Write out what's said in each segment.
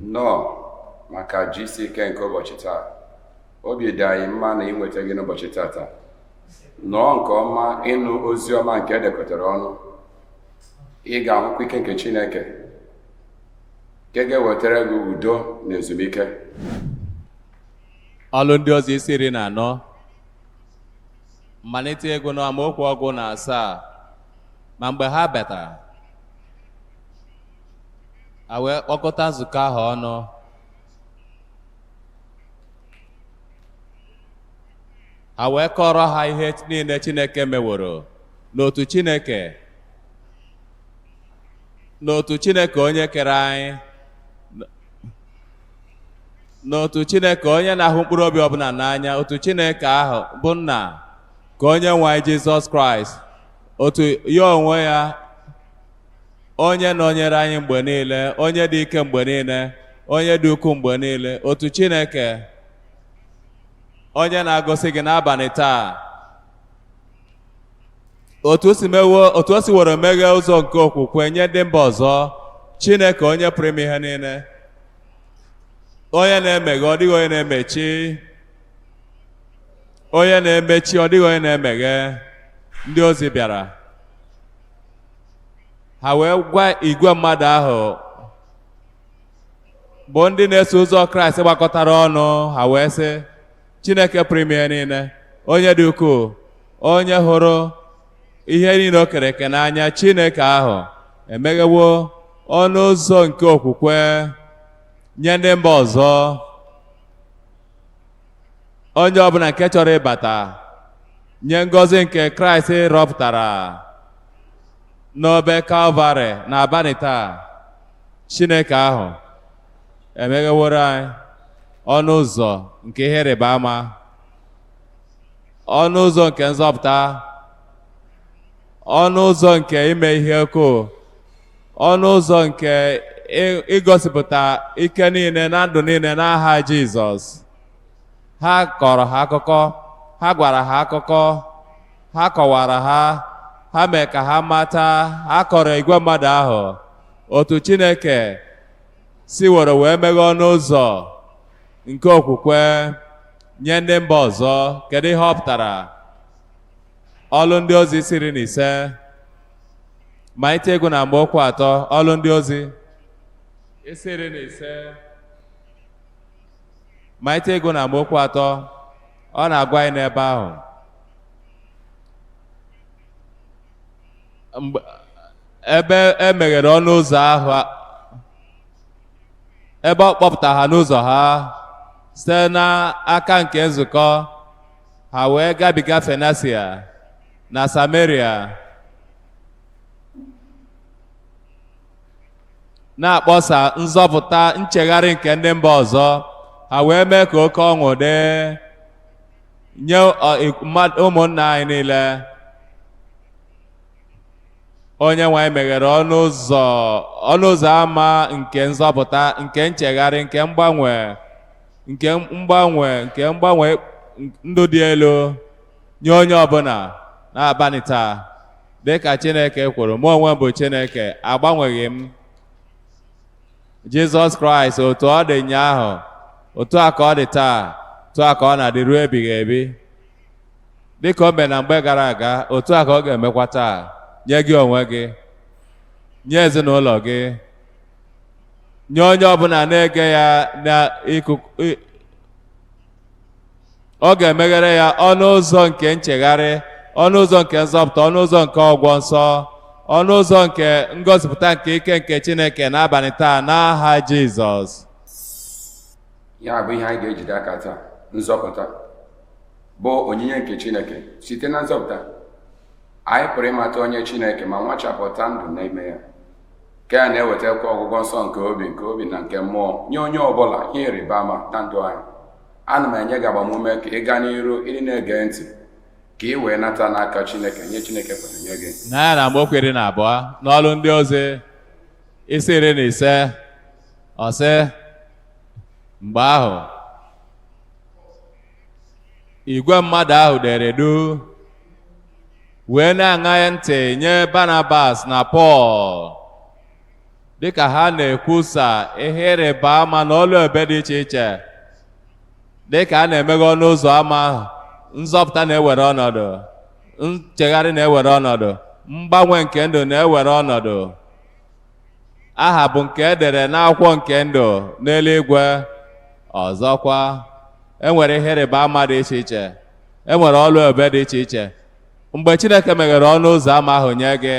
Nnọọ maka GCK nke ụbọchị taa. Obi dị anyị mma na inweta gị n'ụbọchị tata. Nọọ nke ọma ịnụ ozi ọma nke edekọtara ọnụ. Ị ga-ahụkwa ike nke Chineke nke ga-ewetara gị udo na ezumike. Ọlụ ndị ozi isi 14, malite ịgụ n'amaokwu 17. Ma mgbe ha batara, ha wee kpọkọta nzukọ ahụ ọnụ. Ha wee kọrọ ha ihe niile Chineke meworo, n'otu Chineke onye kere anyị, n'otu Chineke onye na-ahụ mkpụrụ obi ọbụla n'anya, otu Chineke ahụ bụ nna ka onye nwe anyị Jizọs Kraịst, otu ya onwe ya onye nọnyere anyị mgbe niile, onye dị ike mgbe niile, onye dị ukwuu mgbe niile, otu Chineke onye na-agọzi gị n'abalị taa, otu o si were meghee ụzọ nke okwukwe nye ndị mba ọzọ, Chineke onye pụrụ ime ihe niile, onye na-emeghe ọ dịghị onye na-emechi, onye na-emechi ọ dịghị onye na-emeghe. Ndị ozi bịara, ha wee gwa igwe mmadụ ahụ bụ ndị na-eso ụzọ Kraịst gbakọtara ọnụ, ha wee sị, Chineke pụrụ ime ihe niile, onye dị ukwuu, onye hụrụ ihe niile o kere eke n'anya, Chineke ahụ emeghewo ọnụ ụzọ nke okwukwe nye ndị mba ọzọ. Onye ọbụla nke chọrọ ịbata nye ngọzi nke Kraịst rọpụtara n'obe Kalvarị na abalị taa, Chineke ahụ emegheworo anyị ọnụ ụzọ nke ihe ịrịba ama, ọnụ ụzọ nke nzọpụta, ọnụ ụzọ nke ime ihe ukwuu, ọnụ ụzọ nke igosipụta ike niile na ndụ niile n'aha Jizọs. Ha kọrọ ha akụkọ, ha gwara ha akụkọ, ha kọwara ha, ha mee ka ha mata, ha kọrọ igwe mmadụ ahụ otu Chineke si were wee meghee ọnụ ụzọ nke okwukwe nye ndị mba ọzọ. Kedu ihe ọ pụtara? Ọlụ ndị ozi isi 15, malite ịgụ na amaokwu 3. Ọlụ ndị ozi isi 15, malite ịgụ na amaokwu 3. Ọ na-agwa anyị n'ebe ahụ mgbe ebe e meghere ọnụ ụzọ ahụ, ebe ọ kpọpụtara ha n'ụzọ ha site n'aka nke nzukọ ha, wee gabiga Fenisia na Samaria, na-akpọsa nzọpụta nchegharị nke ndị mba ọzọ. Ha wee mee ka oke ọṅụ dị nye ụmụnna anyị niile. Onye nwe anyị meghere ọnụ ụzọ ámá nke nzọpụta, nke nchegharị, nke mgbanwe, nke mgbanwe, nke mgbanwe ndụ dị elu nye onye ọbụla n'abalị taa. Dịka Chineke kwuru, mụ onwe m bụ Chineke, agbanweghị m. Jizọs Kraịst, otu ọ dị ụnyaahụ, otu a ka ọ dị taa, otu a ka ọ na-adị ruo ebighị ebi. Dịka o mere na mgbe gara aga, otu a ka ọ ga-emekwa taa nye gị onwe gị, nye ezinụlọ gị, nye onye ọbụla na-ege ya n'ikuku. Ọ ga-emeghere ya ọnụ ụzọ nke nchegharị, ọnụ ụzọ nke nzọpụta, ọnụ ụzọ nke ọgwọ nsọ, ọnụ ụzọ nke ngosipụta nke ike nke Chineke n'abalị taa n'aha Jizọs. Ya bụ ihe anyị ga-ejide aka taa, nzọpụta bụ onyinye nke Chineke. Site na nzọpụta anyị pụrụ ịmata onye Chineke ma nwachapụta ndụ n'ime ya, nke a na-ewetakwa ọgwụgwọ nsọ nke obi, nke obi na nke mmụọ nye onye ọbụla, ihe ịrịba ama na ndụ anyị. Ana m enye gị agbamume ka ị gaa n'iru ịdị na-ege ntị ka ị wee nata n'aka Chineke nye Chineke kwere nye gị. Na ya na amaokwu 12 n'ọlụ ndị ozi isi 15, ọ sị, mgbe ahụ igwe mmadụ ahụ dere du wee na-aṅa ntị nye Barnabas na Pọl Dịka ha na-ekwusa ihe ịrịba ama na ọlụ ebube dị iche iche, dịka a na-emeghe ọnụ ụzọ ámá ahụ, nzọpụta na-ewere ọnọdụ, nchegharị na-ewere ọnọdụ, mgbanwe nke ndụ na-ewere ọnọdụ. Aha bụ nke edere n'akwụkwọ nke ndụ n'eluigwe. Ọzọkwa, enwere ihe ịrịba ama dị iche iche, enwere ọlụ ebube dị iche iche. Mgbe Chineke meghere ọnụ ụzọ ámá ahụ nye gị,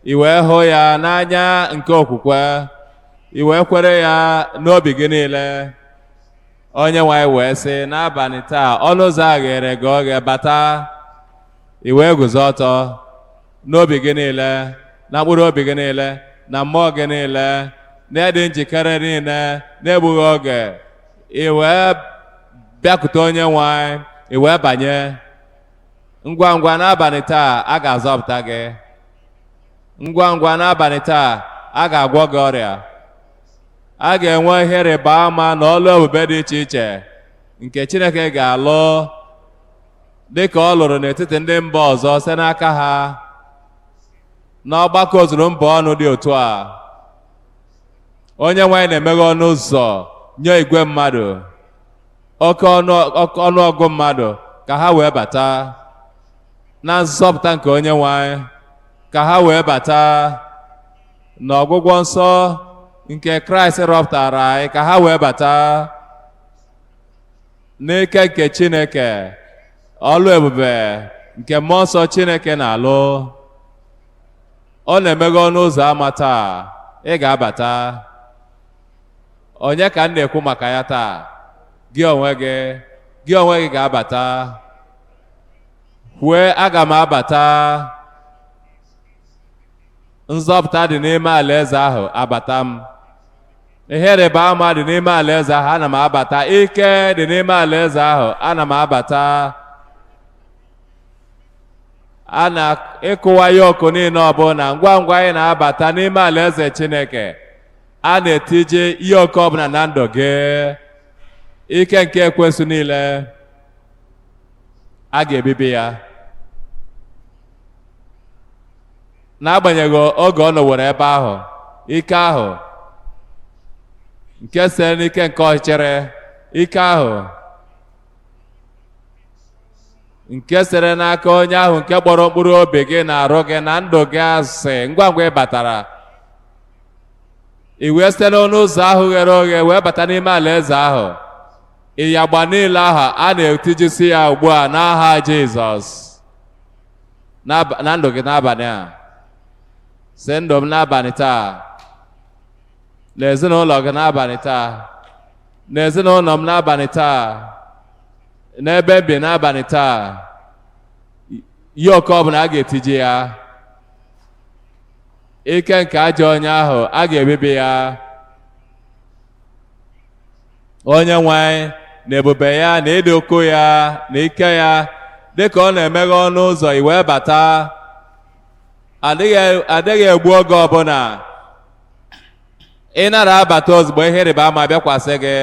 i wee hụ ya n'anya nke okwukwe, i wee kwere ya n'obi gị niile, Onye nwe anyị wee sị, n'abalị taa ọnụ ụzọ a ghere gị oghe, bata. I wee guzo ọtọ n'obi gị niile, na mkpụrụ obi gị niile, na mmụọ gị niile, na-ịdị njikere niile, na-egbughị oge, i wee bịakwute Onye nwe anyị, i wee banye. Ngwa ngwa n'abalị taa a ga-azọpụta gị. Ngwa ngwa n'abalị taa a ga-agwọ gị ọrịa. A ga-enwe ihe ịrịba ama na ọlụ ebube dị iche iche nke Chineke ga-alụ dị ka ọ lụrụ n'etiti ndị mba ọzọ site n'aka ha n'ọgbakọ ozuru mba ọnụ dị otu a. Onye nwe anyị na-emeghe ọnụ ụzọ nye igwe mmadụ, oke ọnụọgụ mmadụ, ka ha wee bata na nzọpụta nke Onye nwe anyị, ka ha wee bata n'ọgwụgwọ nsọ nke Kraịst rọpụtara anyị, ka ha wee bata n'ike nke Chineke, ọlụ ebube nke mmụọ nsọ Chineke na-alụ. Ọ na-emeghe ọnụ ụzọ ámá taa, ị ga-abata. Onye ka m na-ekwu maka ya taa? Gị onwe gị, gị onwe gị ga-abata. Kwue, aga m abata. Nzọpụta dị n'ime alaeze ahụ, abata m. Ihe ịrịba ama dị n'ime alaeze ahụ, ana m abata. Ike dị n'ime alaeze ahụ, ana m abata. A na-ịkụwa yoku niile ọbụla ngwa ngwa anyị na-abata n'ime alaeze Chineke. A na-etiji yoku ọbụla na ndụ gị. Ike nke ekwensu niile a ga-ebibi ya. N'agbanyeghị oge ọ nọwere ebe ahụ, ike ahụ nke sitere n'ike nke ọchịchịrị, ike ahụ nke sitere n'aka onye ahụ nke kpọrọ mkpụrụ obi gị na arụ gị na ndụ gị asị, ngwa ngwa ị batara, i wee site n'ọnụ ụzọ ahụ ghere oghe wee bata n'ime alaeze ahụ. Ịyagba niile ahụ a na-etijisi ya ugbu a n'aha Jizọs. Na ndụ gị n'abalị a, si ndụ m n'abalị taa, n'ezinụlọ gị n'abalị taa, n'ezinụlọ m n'abalị taa, n'ebe m bi n'abalị taa, yoke ọbụla a ga-etiji ya. Ike nke ajọ onye ahụ a ga-ebibi ya. Onye nwe anyị na ebube ya na ịdị ukwuu ya na ike ya, dịka ọ na-emeghe ọnụ ụzọ i wee bata, adịghị egbu oge ọbụla. Ị nara abata ozugbo, ihe ịrịba ama bịakwasị gị.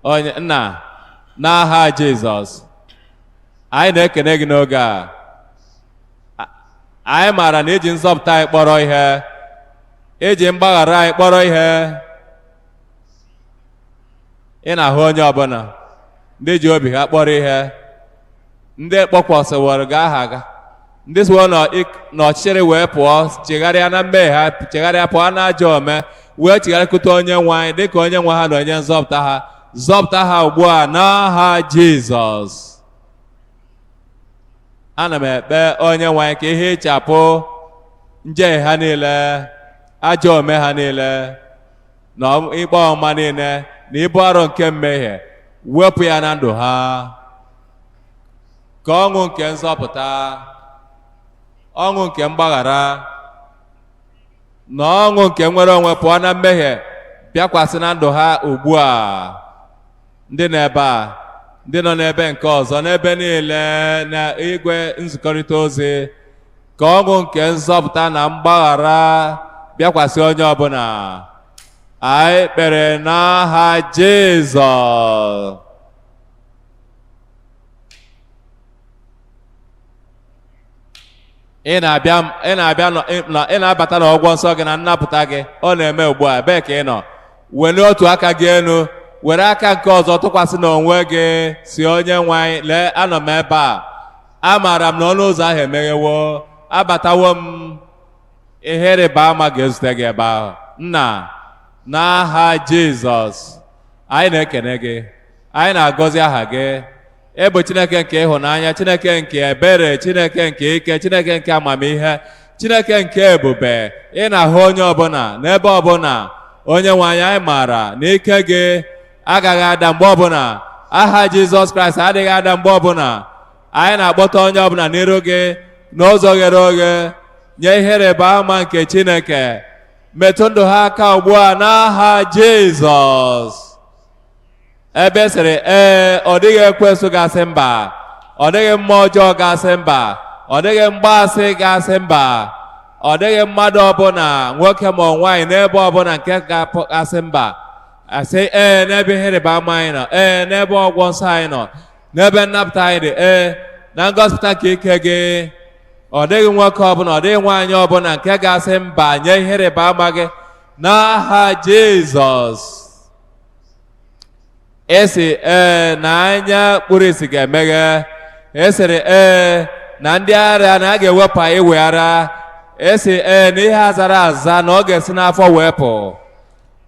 Onye nna, n'aha Jizọs, anyị na-ekene gị n'oge a. Anyị maara na iji nzọpụta anyị kpọrọ ihe, iji mgbaghara anyị kpọrọ ihe. Ị na-ahụ onye ọbụla ndị ji obi ha kpọrọ ihe, ndị kpọkwasịworo gị aha gị, ndị siwo n'ọchịchịrị wee pụọ, chegharịa na mmehie ha, chegharịa pụọ na ajọ ome, wee chegharịkute onye nwe anyị dịka onye nwe ha na onye nzọpụta ha. Zọpụta ha ugbu a n'aha Jizọs. Ana m ekpe onye nwe anyị ka ihe ịchapụ njehie ha niile, ajọ ome ha niile, na ikpe ọma niile, na ibu arọ nke mmehie, wepụ ya na ndụ ha, ka ọṅụ nke nzọpụta, ọṅụ nke mgbaghara, na ọṅụ nke nnwere onwe pụọ na mmehie bịakwasị na ndụ ha ugbu a. Ndị nọ ebe a, ndị nọ n'ebe nke ọzọ, n'ebe niile na igwe nzikọrịta ozi, ka ọṅụ nke nzọpụta na mgbaghara bịakwasị onye ọbụla. Anyị kpere n'aha Jizọs. Ị na-abịa ị na-abịa ị na-abata n'ọgwọ nsọ gị na nnapụta gị. Ọ na-eme ugbu a. Ebee ka ị nọ? Welie otu aka gị elu, were aka nke ọzọ tụkwasị n'onwe gị, si onye nwe anyị, lee, anọ m ebe a, amaara m na ọnụ ụzọ ahụ emeghewo, abatawo m. Ihe ịrịba ama ga-ezute gị ebe ahụ. Nna, n'aha Jizọs, anyị na-ekene gị, anyị na-agọzi aha gị. Ị bụ Chineke nke ịhụnanya, Chineke nke ebere, Chineke nke ike, Chineke nke amamihe, Chineke nke ebube. Ị na-ahụ onye ọbụla n'ebe ọbụla. Onye nwe anyị, anyị maara na ike gị agaghị ada mgbe ọbụla. Aha Jizọs Kraịst adịghị ada mgbe ọbụla. Anyị na-akpọta onye ọbụla n'iru gị n'ụzọ ghere oghe, nye ihe ịrịba ama nke Chineke. Metụ ndụ ha aka ugbu a n'aha Jizọs. Ebe sịrị ee, ọ dịghị ekwensu ga-asị mba, ọ dịghị mmụọ ọjọọ ga-asị mba, ọ dịghị mgbaasị ga-asị mba, ọ dịghị mmadụ ọbụla, nwoke ma ọ nwaanyị, n'ebe ọbụla nke ga-asị mba. Asị ee n'ebe ihe ịrịba ama anyị nọ, ee n'ebe ọgwọ nsọ anyị nọ, n'ebe nnapụta anyị dị, ee na ngosipụta nke ike gị. Ọ dịghị nwoke ọbụla, ọ dịghị nwaanyị ọbụla nke ga-asị mba nye ihe ịrịba ama gị n'aha Jizọs. Esi ee na anya kpuru isi ga-emeghe. Esiri ee na ndị ara na a ga-ewepụ iwe ara. Esi ee na ihe azara aza na ọ ga-esi n'afọ wee pụ.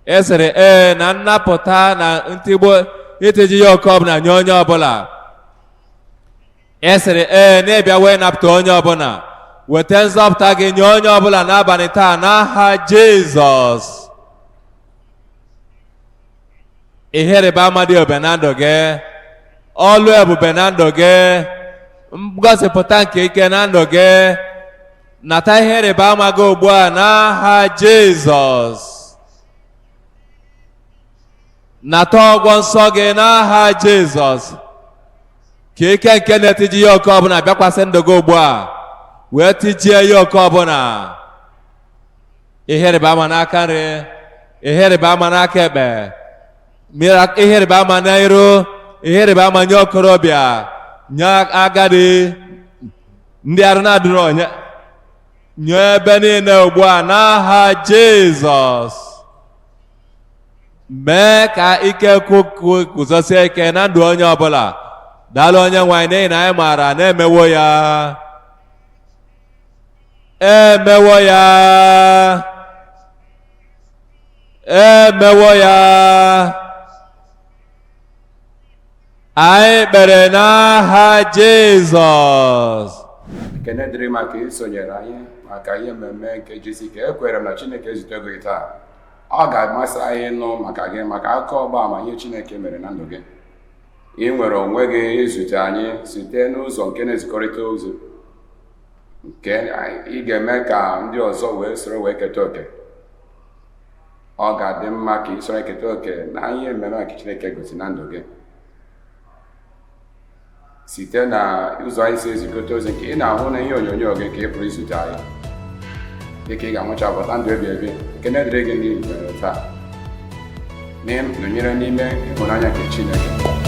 Esiri ee na nnapụta na ntigbo itiji ya oke ọbụla nye onye ọbụla. Esiri ee na ịbịa wee napụta onye ọbụla. Weta nzọpụta gị nye onye ọbụla n'abalị taa n'aha Jizọs. Ihe ịrịba ama dị ebube na ndụ gị, ọlụ ebube na ndụ gị, ngosipụta nke ike na ndụ gị. Nata ihe ịrịba ama gị ugbu a n'aha Jizọs. Nata ọgwọ nsọ gị n'aha Jizọs. Ka ike nke na-etiji ya oke ọbụla bịakwasị ndụ gị ugbu a, wee tijie ya oke ọbụla. Ihe ịrịba ama n'aka nri, ihe ịrịba ama n'aka ekpe, ihe ịrịba ama n'iru, ihe ịrịba ama nye okorobịa, nye agadi, ndị arụ na-adịrọ onye, nye ebe niile ugbu a n'aha Jizọs. Mee ka ike guzosie ike na ndụ onye ọbụla. Daalụ onye nwe anyị, n'ihi na anyị maara na emewo ya, emewo ya, emewo ya. Anyị kpere n'aha Jizọs. Ekene dịrị maka isonyere anyị maka ihe mmemme nke GCK. Ekwere m na Chineke ezutego gị taa. Ọ ga-amasị anyị ịnụ maka gị, maka akụkọ ọgba ama ihe Chineke mere na ndụ gị. Ị nwere onwe gị izute anyị site n'ụzọ nke na-ezikọrịta ozi nke ị ga-eme ka ndị ọzọ wee soro wee keta oke. Ọ ga-adị mma ka ị soro keta oke na ihe mmemme nke Chineke gosi na ndụ gị site na ụzọ anyị si ezikọta ozi nke ị na-ahụ na ihe onyonyo gị, ka ị pụrụ izute anyị dịka ị ga-anwụchapụta ndụ ebi ebi. Ekene dịrị gị n'ihi mere taa nọnyere n'ime ịhụnanya nke Chineke.